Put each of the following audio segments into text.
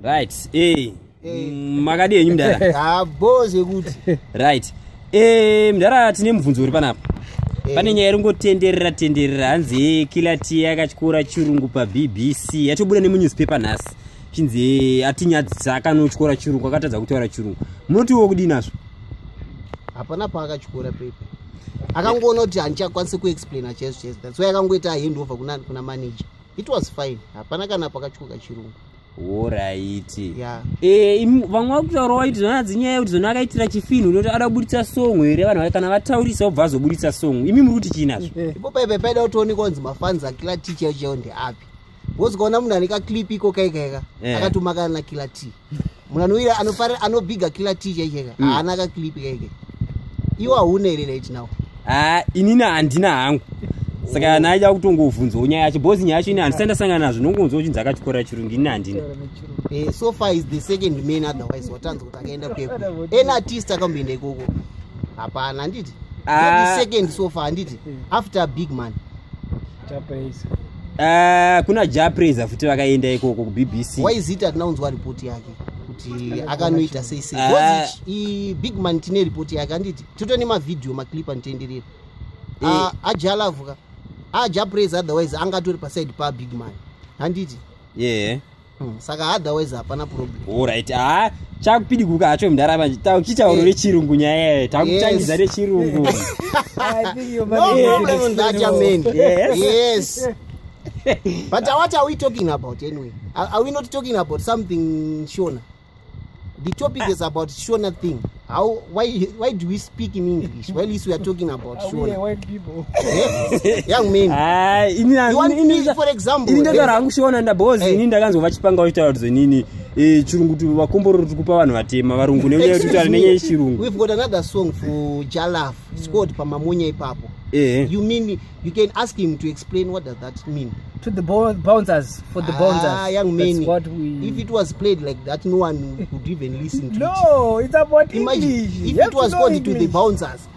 Right, makadi henyu, mudhara? Habo, zvekuti. Right, mudhara, tine mubvunzo uri panapa. Pane nyaya iri ngotenderera tenderera, hanzi Killer T akatyora chirungu paBBC. Yatobuda nemunewspaper nhasi, chinzi atinyadzisa, akanotyora chirungu, akatadza kutaura chirungu. Munotiwo kudii nazvo? Hapana paakatyora pepe. Akangoona kuti handichakwanisi kuexplaina chaizvo chaizvo. That's why akangoita handover kuna manager. It was fine, hapana kana pakatyoka chirungu. Alright. Yeah. Vamwe vakutaurawo vaiti zvona dzinyaya yekuti zvona akaitira chifinhu, unoti ada kubuditsa song here? Vanhu kana vataurisa, obva azobuditsa song. Imi muri kuti chii nazvo? Ipo paipe paida kutoonekwa kunzi mafans aKiller T chaivo chaivo ndeapi, because ukaona munhu ane kaclip iko kaikaika akatomakana naKiller T, munhu anoira anofarira anobhiga Killer T chaichaika, haana kaclip kaikai. Iwo hauna here right now? Ah, inini handina hangu, saka naida kutongovhunzawo nyaya yacho, because nyaya yacho ini handisati ndasangana nazvo. Nongonzwa uchinzi akatyora chirungu, inini handina. So far is the second man, otherwise watanzwa kuti akaenda kweko, any artist akamboenda ikoko hapana, handiti? Ah. The second so far, handiti, after Big Man? Ah, kuna Jah Prayzah futi, vakaenda ikoko kuBBC. Why is it hatina kunzwa ripoti yake kuti akanoita sei sei? Ah. Because Big Man tine ripoti yake, handiti? Totone mavhidhiyo, maclip anotenderera. AJah Love ka, aJah Prayzah, otherwise angatori paside paBig Man, handiti? Yeah. Saka otherwise hapana problem. Alright, ah, chakupidiguka hacho, mudhara, takuchitauro nechirungu nyaya yayo, takutangidza nechirungu. No problem on that, young man. Yes. Yes, but what are we talking about anyway? Are we not talking about something Shona? The topic is about Shona thing. How why do we speak in English while we are talking about Shona? White people. Eh? Young man. Ah, You want me, for example, ini ndataura hangu Shona ndabozi. Ini ndakanzwa vachipanga vachitaura kuti zonini, chirungu vakomborero tiri kupa vanhu vatema, varungu, nenyaya yekuti taura nenyaya yechirungu. We've got another song for Jah Love. It's called Pamamonya Ipapo. You mean you can ask him to explain what does that mean? To the bouncers, for the bouncers. Ah, young man. That's what we. If it was played like that, no one could even listen to it. No, it's about Imagine English. if You have it was to know called To the English. Bouncers,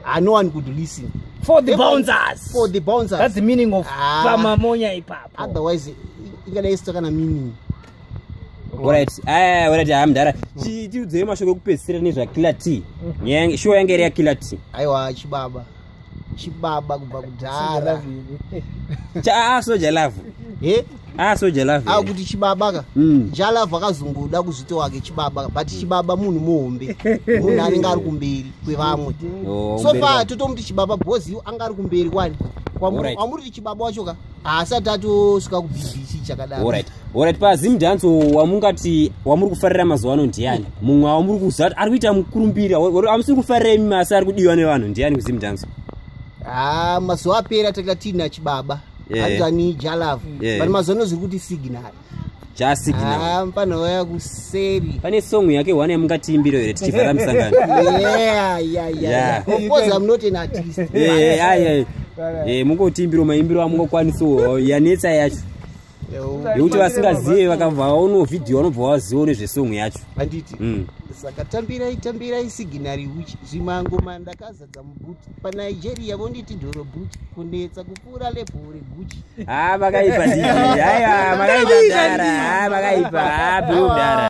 ah, no one could listen. For the bouncers. For the bouncers. That's the meaning of Ah. Pamamonya Ipapo. Otherwise, ingadai isina meaning. Alright, ah, alright, ah, mudhara, tiudzei mashoko ekupedzisira nezvaKiller T. Shuwa yange iri yaKiller T? Aiwa, chibaba. Chibaba kubva kudhara. Ah, Soul Jah Love? Eh? Ah, Soul Jah Love? Ah, kuti chibaba ka. Jah Love akazongoda kuzvita wake chibaba, but chibaba munhu muhombe. Munhu anenge ari kumberi kwevamwe. Oh, So kumberi far kwavo. totomuti chibaba because iwo anga ari kumberi kwani. Kwamuri kuti chibaba wacho ka haasati atosvika kuBBC chakadaro. Alright, paZimdancehall, wamungati wamuri kufarira mazuva ano ndiani? Mumwe wamuri kuziva kuti ari kuita mukurumbira, amusiri kufarira imi asi ari kudiwa nevanhu, ndiani kuZimdancehall? Ah, mazuva apera tanga tiina chibaba. Anzani Jah Love. But mazuva ano zviri kuti Signal. Jah Signal. Ah, mupana waya kuseri. Pane song yake one yamungatiimbiro here tichivhara musangano? Yeah. Of course I'm not an artist. Aye, mungotiimbiro maimbiro amungokwanisawo, yanetsa yacho, yekuti vasingazive vakabva vaonawo vhidhiyo vanobva vazivawo nezvesong yacho. Handiti? Saka tambirai, tambirai Signal huchi, zvimangoma ndakazadza mubuti, paNigeria vonditi dhoro buti, kunetsa kupfuura lebho reGucci. Ah, makaipa DJ. Aiwa, makaipa, dara. Ah, makaipa. Ah, bro, dara.